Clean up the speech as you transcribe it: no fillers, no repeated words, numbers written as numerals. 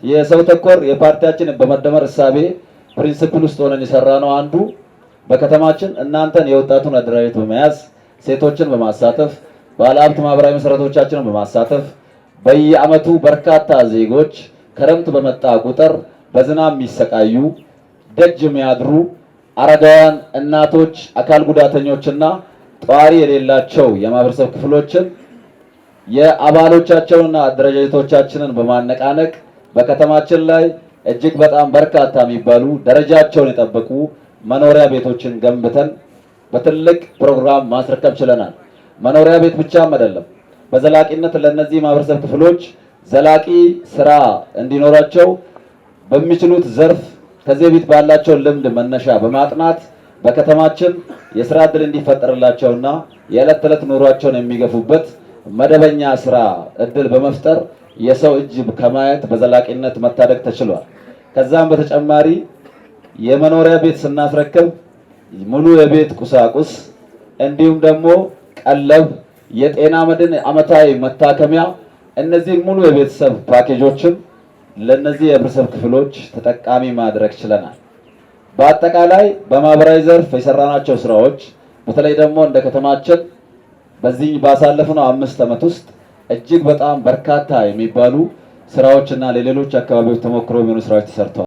የሰው ተኮር የፓርቲያችን በመደመር እሳቤ principle ውስጥ ሆነን የሰራነው አንዱ በከተማችን እናንተን የወጣቱን አደራጀት በመያዝ፣ ሴቶችን በማሳተፍ፣ ባለሀብት ማህበራዊ መሰረቶቻችንን በማሳተፍ በየዓመቱ በርካታ ዜጎች ክረምት በመጣ ቁጥር በዝናብ የሚሰቃዩ፣ ደጅ የሚያድሩ አረጋውያን፣ እናቶች፣ አካል ጉዳተኞችና ጧሪ የሌላቸው የማህበረሰብ ክፍሎችን የአባሎቻቸውንና አደረጃጀቶቻችንን በማነቃነቅ በከተማችን ላይ እጅግ በጣም በርካታ የሚባሉ ደረጃቸውን የጠበቁ መኖሪያ ቤቶችን ገንብተን በትልቅ ፕሮግራም ማስረከብ ችለናል። መኖሪያ ቤት ብቻም አይደለም፣ በዘላቂነት ለእነዚህ ማህበረሰብ ክፍሎች ዘላቂ ስራ እንዲኖራቸው በሚችሉት ዘርፍ ከዚህ በፊት ባላቸው ልምድ መነሻ በማጥናት በከተማችን የስራ እድል እንዲፈጠርላቸውና የዕለት ተዕለት ኑሯቸውን የሚገፉበት መደበኛ ስራ እድል በመፍጠር የሰው እጅ ከማየት በዘላቂነት መታደግ ተችሏል። ከዛም በተጨማሪ የመኖሪያ ቤት ስናስረክብ ሙሉ የቤት ቁሳቁስ እንዲሁም ደግሞ ቀለብ፣ የጤና መድን፣ አመታዊ መታከሚያ፣ እነዚህ ሙሉ የቤተሰብ ፓኬጆችን ለነዚህ የህብረተሰብ ክፍሎች ተጠቃሚ ማድረግ ችለናል። በአጠቃላይ በማህበራዊ ዘርፍ የሰራናቸው ስራዎች በተለይ ደግሞ እንደ ከተማችን በዚህ ባሳለፍነው 5 ዓመት ውስጥ እጅግ በጣም በርካታ የሚባሉ ስራዎችና ለሌሎች አካባቢዎች ተሞክሮ የሚሆኑ ስራዎች ተሰርተዋል።